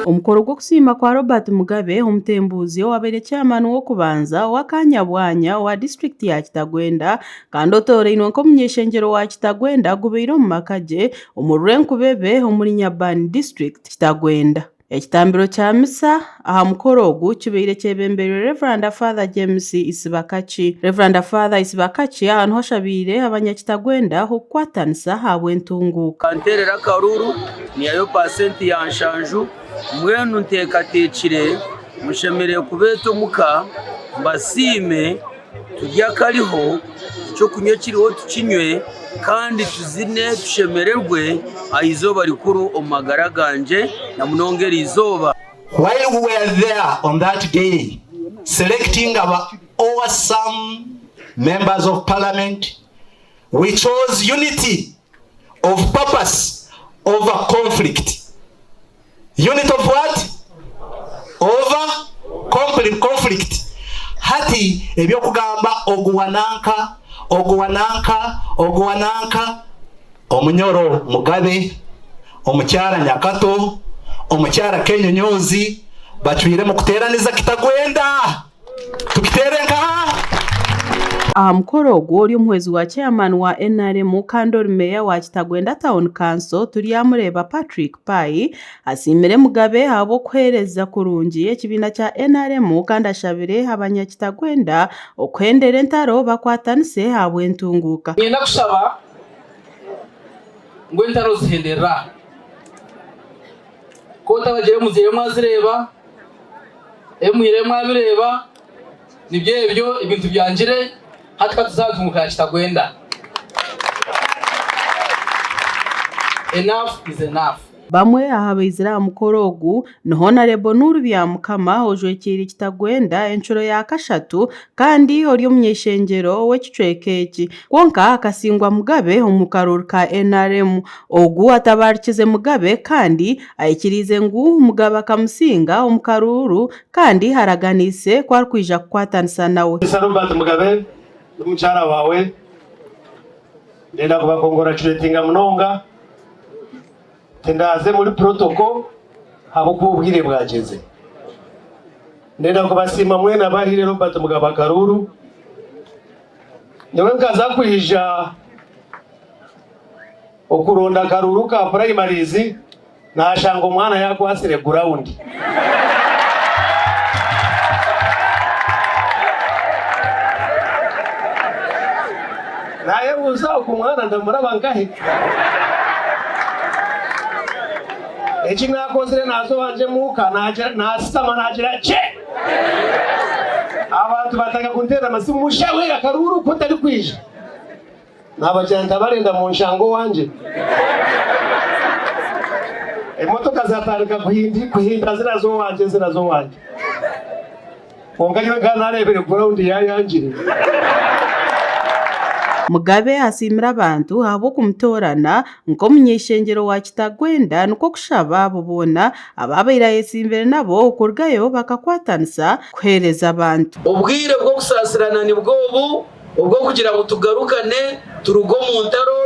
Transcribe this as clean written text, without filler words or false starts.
Omukoro gw'okusiima kwa Robert Mugabe omutembuuzi owabaire chairman w'okubanza ow'akanya bwanya owa disiturikiti ya Kitagwenda kandi otoorainwe nk'omuny'eishengyero wa Kitagwenda gubaire omu maka gye omu Rwenkubebe omuri Nyabani disiturikiti Kitagwenda. Ekitambiro kya misa aha mukoro ogu kibaire kyebembeirwe Rev. Father James Isibakaki. Rev. Father Isibakaki aha niho ashabiire abanyakitagwenda okukwatanisa ahabw'entunguuka. Nteerera akaruuru nihayo paasenti ya nshanju mbwenu nteekateekire mushemereire kubeeta omuka mbasiime turye akariho ekyokunywa ekiriho tukinywe kandi tuzine tushemererwe aha izooba rikuru omu magara gangye na munonga eri izooba. While we were there on that day selecting our awesome members of parliament, we chose unity of purpose over conflict. Unity of what? Over conflict. Hati eby'okugamba ogu wa nanka, ogu wa nanka, ogu wa nanka, Omunyoro Mugabe, omukyara Nyakato, omukyara Kenyonyozi bacwiremu kuteeraniza Kitagwenda. Tukiteere nkaha? Aha mukoro ogu, ori omuhwezi wa Chairman wa NRM kandi ori Meeya wa Kitagwenda Town Council, Turyamureeba Patrick Pai, asiimire Mugabe ahabw'okuheereza kurungi ekibiina kya NRM kandi ashabire abanyakitagwenda okuhendera entaro bakwatanise ahabw'entunguuka. Niinyenda kushaba ngu entaro zihenderere aha. Ku otabagire muzaire mwazireeba, ebi mwire mwabireeba, nibyo ebyo ebintu byangire, hati ka tuze aha ntunguka ya Kitagwenda. Enough is enough. Bamwe aha baizire aha mukoro ogu ni Honarebo Nuuru Byamukama ojwekyeire Kitagwenda encuro ya kashatu kandi ori omuny'eishengyero w'ekicweka eki kwonka akasingwa Mugabe omu karuuru ka NRM. Ogu atabaarikize Mugabe kandi aikiriize ngu Mugabe akamusinga omu karuuru kandi araganiise ku arikwija kukwatanisa nawe. Mister Robert Mugabe n'omukyara waawe ndenda kubakongoracuratinga munonga tindaaze muri protocol ahabw'okuba obwire bwagyeze. Ndenda kubasiima mwena abahaire Robert Mugabe akaruuru. Nyowe nkaza kwija Okuronda akaruuru ka purayimarizi nashanga omwana yakwatsire gurawundi. Nayebuuza ogu mwana ndamuraba nkahi? Eki nakozire naaza owangye omuuka nasitama nagira gye! Abantu batandika kunteerera amasimu mushawe akaruuru ku otarikwija. Naabagira nti, Abarenda munshange owangye. Emotoka zaatandika kuhinda ziraza owangye, ziraza owangye. Kwonka nyowe nkaba naareebire gurawundi yaayangire. Mugabe asiimire abantu ahabw'okumutoorana nk'omunyeishengyero wa Kitagwenda nikwo kushaba abo boona abaabaire ayetsimbire nabo okurugayo bakakwatanisa kuheereza abantu. Obwire bw'okusaasirana nibwo obu. Obw'okugira ngu tugarukane turuge omu ntaro.